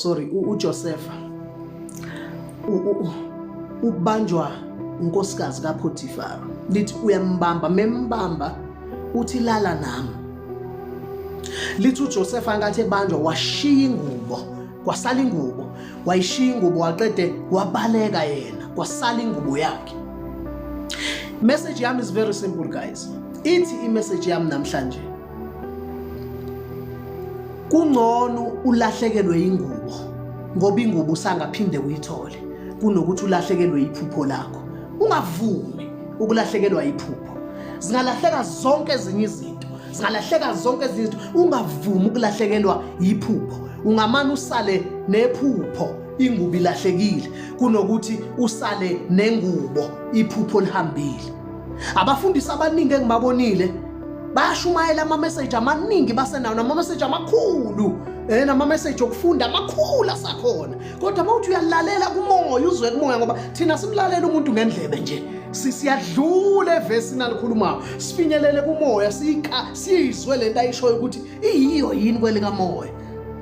Sorry, uJosepha ubanjwa unkosikazi kaPotifar. Lithi uyambamba, membamba uthi lala nami. Lithi uJosepha ngathi ebanjwa washiya ingubo, kwasala ingubo, wayishiya ingubo waqede wabaleka yena, kwasala ingubo yakhe. Message yami is very simple guys. Ithi i-message yami namhlanje, kungcono ulahlekelwe ingubo ngoba ingubo usangaphinde uyithole kunokuthi ulahlekelwe iphupho lakho. Ungavumi ukulahlekelwa iphupho. Zingalahleka zonke ezinye izinto, zingalahleka zonke ezinye izinto, ungavumi ukulahlekelwa iphupho. Ungamane usale nephupho ingubo ilahlekile kunokuthi usale nengubo iphupho lihambile. Abafundisi abaningi engibabonile bayashumayela ama-message amaningi, basenawo nama-message amakhulu, nama-message okufunda amakhulu asakhona, kodwa uma uthi uyalalela kumoya, uzwe kumoya, ngoba thina simlalela umuntu ngendlebe nje, siyadlula evesini alikhulumayo, sifinyelele kumoya, siyizwe lento ayishoyo ukuthi iyiyo yini kwelikamoya.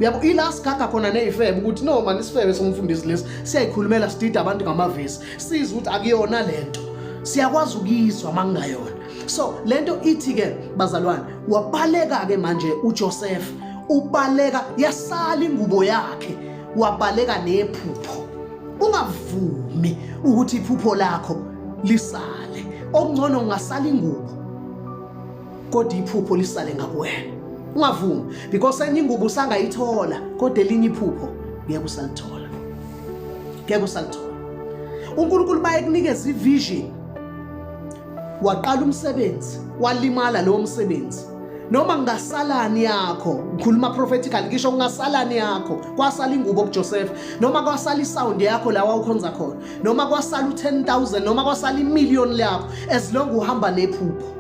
Uyabo, ila sigaga khona ney'febe ukuthi no mani, isifebe somfundisi lesi siyayikhulumela, sidida abantu ngamavesi, sizwe ukuthi akuyona lento, siyakwazi ukuyizwa uma kungayona. So lento ithi ke bazalwane, wabaleka ke manje uJoseph, ubaleka, yasala ingubo yakhe, wabaleka nephupho. Ungavumi ukuthi iphupho lakho lisale. Okungcono ungasala ingubo kodwa iphupho lisale ngakuwena. Ungavumi, because enye ingubo usangayithola kodwa elinye iphupho ngeke usalithola, ngeke usalithola. uNkulunkulu bayekunikeza ivision, waqala umsebenzi, walimala lowo msebenzi, noma kungasalani yakho, ngikhuluma prophetically, ngisho kungasalani yakho, kwasala ingubo kuJoseph, noma kwasala isound yakho la wawukhonza khona, noma kwasala u10000, noma kwasala imillion yakho, as long uhamba nephupho,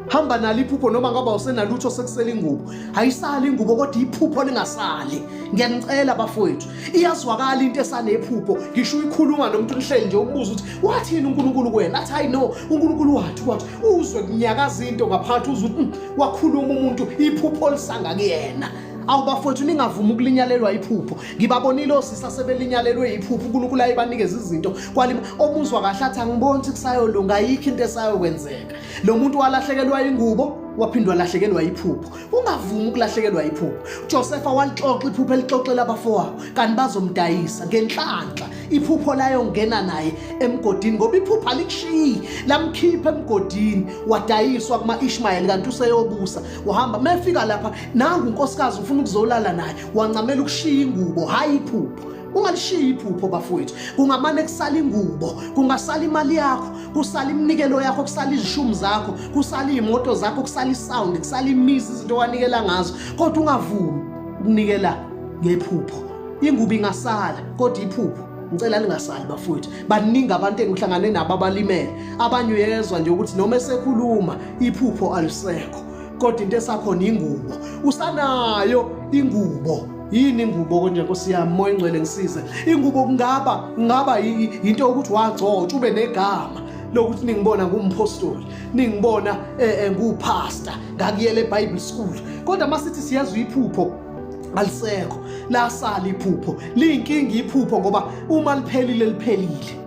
hamba nalo iphupho. Noma ngaba usenalutho, sekusela ingubo, ayisali ingubo kodwa iphupho lingasali. Ngiyanicela bafowethu, iyazwakala into esanephupho. Ngisho uyikhuluma nomuntu nihleli nje, umbuza ukuthi wathini uNkulunkulu kuwena, athi hayi no, uNkulunkulu wathi wathi, uzwe kunyakaza into ngaphansi, uzwe ukuthi wakhuluma umuntu, iphupho lisanga kuyena. Awu bafowethu, ningavumi ukulinyalelwa iphupho. Ngibabonile osisa sebelinyalelwe iphupho, uNkulunkulu ayibanikeza izinto kwalima, omuzwa kahle athi angiboni ukuthi kusayolunga, ayikho into esayokwenzeka. Lo muntu walahlekelwa ingubo, waphinde walahlekelwa iphupho. Ungavumi ukulahlekelwa iphupho. uJosepha walixoxa iphupho, elixoxela abafowabo, kanti bazomdayisa. Ngenhlanhla iphupho layongena naye emgodini, ngoba iphupho alikushiyi, lamkhipha emgodini, wadayiswa kuma-Ishmayeli kanti useyobusa. Wahamba, mefika lapha nangu unkosikazi ufuna ukuzolala naye, wancamela ukushiya ingubo, hhayi iphupho. Ungalishiyi iphupho bafowethu. Kungamane kusala ingubo, kungasala imali yakho, kusala iminikelo yakho, kusala izishumi zakho, kusala iy'moto zakho, kusala isound, kusala imizi, izinto owanikela ngazo, kodwa ungavumi ukunikela ngephupho. Ingubo ingasala kodwa iphupho ngicela lingasali bafowethu. Baningi abantu engihlangane nabo abalimele, abanye uyezwa nje ukuthi noma esekhuluma iphupho alisekho, kodwa into esakhona ingubo, usanayo ingubo. Yini ingubo konje? Nkosi yami, moya ingcwele ngisize. Ingubo kungaba into yokuthi wagcotshwa, ube negama lokuthi ningibona ngumpostoli, ningibona ngupastor, ngakuyela eBible school, kodwa masithi siyezwa iphupho alisekho, lasala iphupho. Liyinkinga iphupho ngoba uma liphelile liphelile,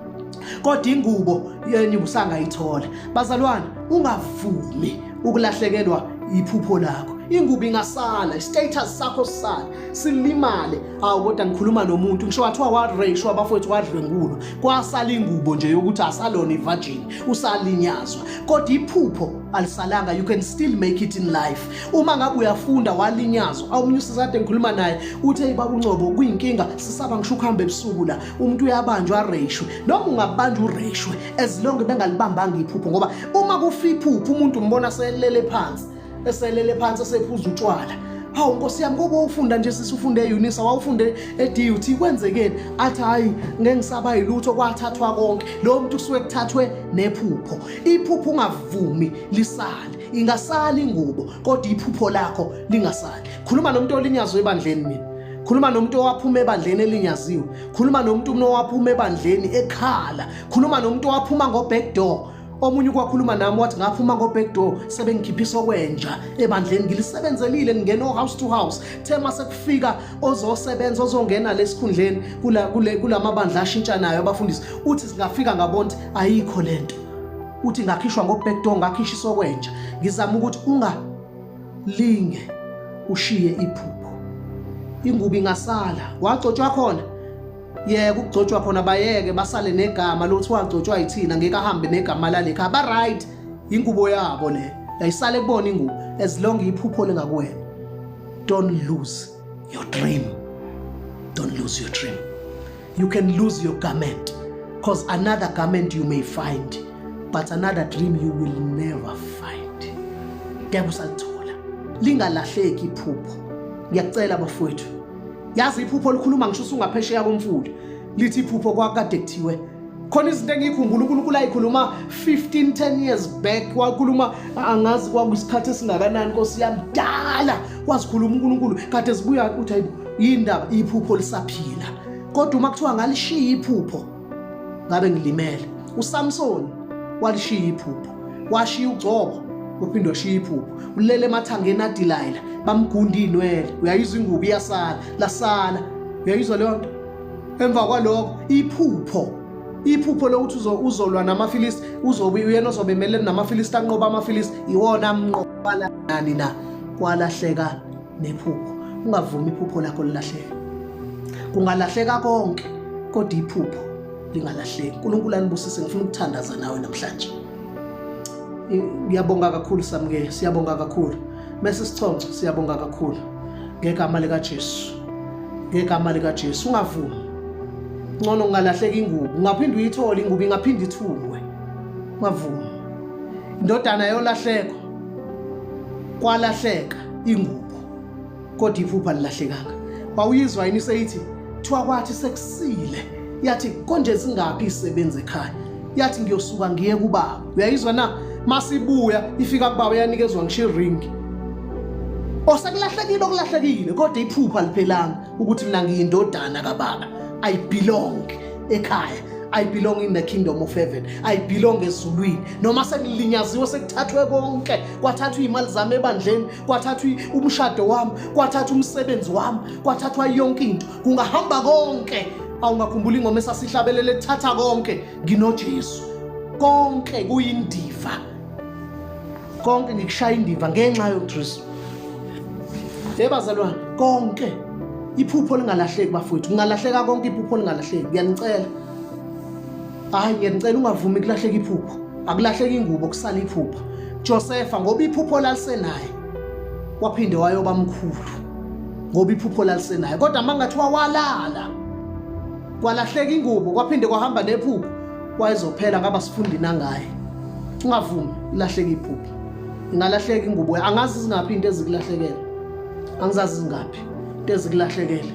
kodwa ingubo yenye usangayithola. Bazalwane, ungavumi ukulahlekelwa iphupho lakho. Ingubo ingasala, istatus sakho sisale silimale. Awu kodwa ngikhuluma nomuntu, ngisho wathiwa wareyishwa abafowethu, wadlwengulwa, kwasala ingubo nje yokuthi asalona ivirgin, usalinyazwa, kodwa iphupho alisalanga. You can still make it in life. Uma ngabe uyafunda walinyazwa, awumunye usisade ngikhuluma naye uthi hey baba uNgcobo, kuyinkinga, sisaba ngisho ukuhamba ebusuku la, umuntu uyabanjwa areyishwe. Noma ungabanjwa ureyishwe, as long bengalibambanga iphupho, ngoba uma kufa iphupho umuntu umbona selele phansi, eselele phansi, esephuza utshwala. Hawu nkosi yami, ngoba ufunda nje sisi, ufunde e-Unisa, wawufunde e-DUT, kwenzekeni? Athi hayi, ngeke ngisaba yilutho, kwathathwa konke. Lo muntu kusuke kuthathwe nephupho. Iphupho ungavumi lisale. Ingasala ingubo kodwa iphupho lakho lingasali. Khuluma nomuntu olinyazwe ebandleni mina, khuluma nomuntu owaphuma ebandleni elinyaziwe, khuluma nomuntu owaphuma ebandleni ekhala, khuluma nomuntu owaphuma ngo-back door. Omunye ukwakhuluma nami wathi ngaphuma ngo-back door sebengikhiphisa okwenja ebandleni, ngilisebenzelile ngingena o-house to house. Kuthe uma sekufika ozosebenza ozongena lesikhundleni kulamabandla ashintshanayo abafundisi, uthi singafika ngabona ukuthi ayikho lento. Uthi ngakhishwa ngo-back door, ngakhishiswa okwenja. Ngizama ukuthi ungalinge ushiye iphupho. Ingubo ingasala, wagcotshwa khona yeke ukugcotshwa khona, bayeke basale negama lokuthi wagcotshwa yithina, ngeke ahambe negama lalekha. Ba right, ingubo yabo le yayisale kubona ingubo. As long iphupho lingakuwena, don't lose your dream, don't lose your dream. You can lose your garment, because another garment you may find, but another dream you will never find. Ngeke usalithola, lingalahleki iphupho. Ngiyakucela bafowethu, yazi iphupho likhuluma ngisho usungaphesheya komfula. Lithi iphupho kwakade kuthiwe khona izinto engiyikhumbula uNkulunkulu ayikhuluma 15 10 years back, wakhuluma angazi kwakuyisikhathi esingakanani, Nkosi yami, dala wazikhuluma uNkulunkulu kade zibuya uthi hayibo yindaba iphupho lisaphila. Kodwa uma kuthiwa ngalishiya iphupho ngabe ngilimele. uSamson walishiya iphupho, washiya ugcobo, uphinde washiya iphupho, ulele emathangeni aDelilah, bamgunda inwele, uyayizwa ingubo iyasala, lasala, uyayizwa leyo nto. Emva kwalokho iphupho, iphupho lokuthi uzolwa namaFilisti, uzobe uyena ozobe emelene namaFilisti, anqoba amaFilisti, iwona amnqoba nani na, kwalahleka nephupho. Ungavumi iphupho lakho lilahleke. Kungalahleka konke kodwa iphupho lingalahleki. uNkulunkulu anibusise. Ngifuna ukuthandaza nawe namhlanje. Ngiyabonga kakhulu Samke, siyabonga kakhulu. Mese sichonco, siyabonga kakhulu. Ngegama lika Jesu. Ngegama lika Jesu ungavumi. Ngcono ungalahleka ingubo, ungaphinde uyithole ingubo, ingaphinde ithungwe. Ungavumi. Indodana yolahleko kwalahleka ingubo kodwa iphupha lilahlekanga. Wawuyizwa yini seyithi thiwa kwathi sekusile yathi konje zingaphi isebenze ekhaya, yathi ngiyosuka ngiye kubaba. Uyayizwa na? Masibuya ifika kubaba yanikezwa ngisho iring. Osekulahlekile okulahlekile kodwa iphupha liphelanga ukuthi mina ngiyindodana kababa. I belong ekhaya. I belong in the kingdom of heaven. I belong ezulwini. Noma sengilinyaziwe sekuthathwe konke, kwathathwa imali zami ebandleni, kwathathwa umshado wami, kwathathwa umsebenzi wami, kwathathwa yonke into. Kungahamba konke. Awungakhumbula ingoma esasihlabelele, thatha konke nginoJesu. Konke kuyindiva. Konke ngikushaya indiva ngenxa yoKristu. Hey bazalwane, konke iphupho lingalahleki bafowethu, kungalahleka konke iphupho lingalahleki. Ngiyanicela. Hayi ngiyanicela ungavumi kulahleka iphupho. Akulahleki ingubo kusala iphupho. Josefa ngoba iphupho lalisenaye waphinde wayoba mkhulu ngoba iphupho lalisenaye, kodwa mangathiwa walala kwalahleka ingubo kwaphinde kwahamba nephupho wayezophela ngaba sifundi nangaye. Ungavumi ilahleke iphupho, ingalahleka ingubo. Angazi zingaphi into ezikulahlekele, angizazi zingaphi into ezikulahlekele.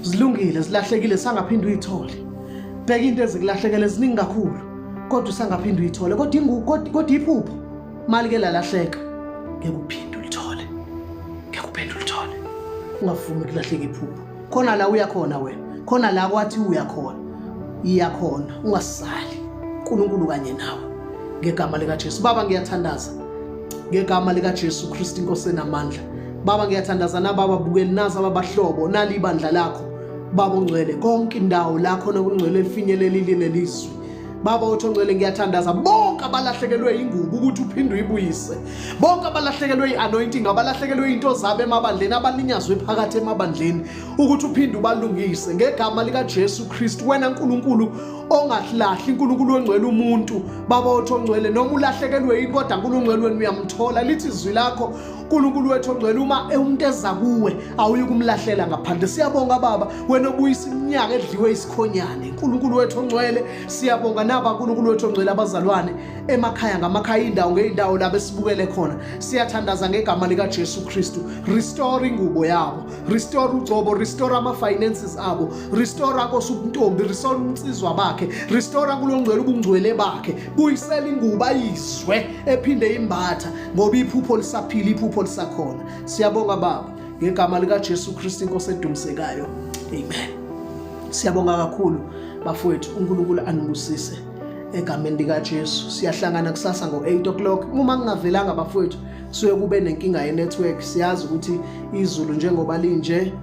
Zilungile zilahlekile, sangaphinde uyithole. Bheka into ezikulahlekele ziningi kakhulu kodwa usangaphinde uyithole, kodwa ingubo, kodwa iphupho mali ke lalahleka ngeke uphinde ulithole, ngeke uphinde ulithole. Ungavumi kulahleka iphupho. Khona la uya khona wena, khona la kwathi uya khona, iya khona, ungasali. uNkulunkulu kanye nawe ngegama likaJesu. Baba ngiyathandaza ngegama likaJesu Kristu inkosi enamandla. Baba ngiyathandaza nababa bukeli nazi ababahlobo nali ibandla lakho Baba ongcwele, konke indawo la khona kungcwele elifinyelelile lelizwi. Baba othi ongcwele ngiyathandaza bonke abalahlekelwe ingubo ukuthi uphinde uyibuyise, bonke abalahlekelwe i-anointing, abalahlekelwe into zabo emabandleni, abalinyazwe phakathi emabandleni, ukuthi uphinde ubalungise ngegama likaJesu Kristu. Wena Nkulunkulu ongahlahli, uNkulunkulu ongcwele umuntu, Baba othi ongcwele, noma ulahlekelwe yini kodwa uNkulunkulu wena uyamthola. Lithi izwi lakho uNkulunkulu wethu ongcwele, uma umuntu eza kuwe awuyi kumlahlela ngaphandle. Siyabonga Baba, wena obuyisa iminyaka edliwe isikhonyane. uNkulunkulu wethu ongcwele, siyabonga naba uNkulunkulu wethu ongcwele abazalwane emakhaya ngamakhaya, indawo ngeindawo la besibukele khona. Siyathandaza ngegama lika Jesu Kristu, restore ingubo yabo, restore ugcobo, restore ama finances abo, restore Nkosi ubuntombi, restore unsizwa bakhe, restore kulongcwele ubungcwele bakhe, buyisela ingubo ayizwe ephinde imbatha, ngoba iphupho lisaphila, iphupho lisakhona. Siyabonga Baba ngegama lika Jesu Kristu inkosi edumisekayo, amen. Siyabonga kakhulu bafowethu, uNkulunkulu anibusise. Egameni likaJesu siyahlangana kusasa ngo-8 o'clock. Uma kungavelanga bafowethu, kusuke kube nenkinga ye-network. Siyazi ukuthi izulu njengoba linje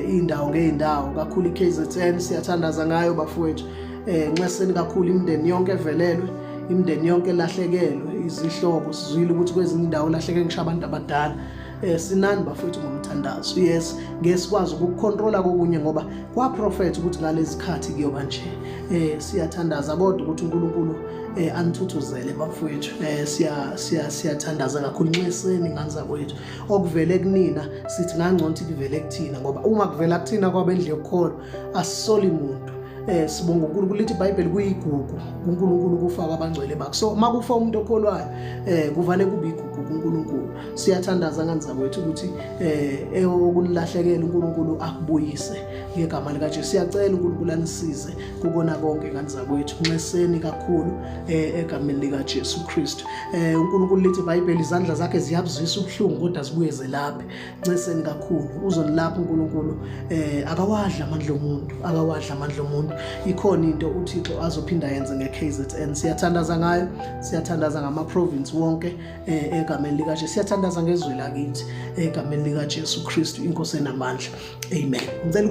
indawo ngeyindawo kakhulu iKZN, siyathandaza ngayo bafowethu. Nxeseni kakhulu imindeni yonke evelelwe, imindeni yonke elahlekelwe izihlobo. Sizwile ukuthi kwezinye indawo lahleke ngisho abantu abadala. Sinani bafowethu ngomthandazo. Yes, ngeke sikwazi ukukucontrola kokunye ngoba kwaprofetha ukuthi ngalezi khathi kuyoba nje. Siyathandaza kodwa ukuthi uNkulunkulu anithuthuzele bafowethu. Siya siya siyathandaza kakhulu, nxeseni ngane zakwethu. Okuvele kunina sithi ngangcono ukuthi kuvele kuthina, ngoba uma kuvela kuthina kwabendlu yokukholwa asisoli muntu. Sibonga uNkulunkulu, lithi iBhayibheli kuyigugu kuNkulunkulu ukufa kwabangcwele bakhe. So makufa umuntu okholwayo kuvane kube igugu kuNkulunkulu. Siyathandaza ngane zakwethu ukuthi okunilahlekela uNkulunkulu akubuyise ngegama likaJesu. Siyacela uNkulunkulu anisize kukona konke ngane zakwethu. Nxeseni kakhulu egameni likaJesu Kristu. UNkulunkulu, lithi iBhayibheli, izandla zakhe ziyabuzwisa ubuhlungu kodwa zibuye zelaphe. Nxeseni kakhulu, uzonilapha uNkulunkulu. Akawadla amandla omuntu, akawadla amandla omuntu. Ikhona into uThixo azophinda yenze ngeKZN, siyathandaza ngayo. Siyathandaza ngama province wonke egameni likaJesu. Siyathandaza ngezwe lakithi egameni likaJesu Kristu, inkosi enamandla. Amen. Ngicela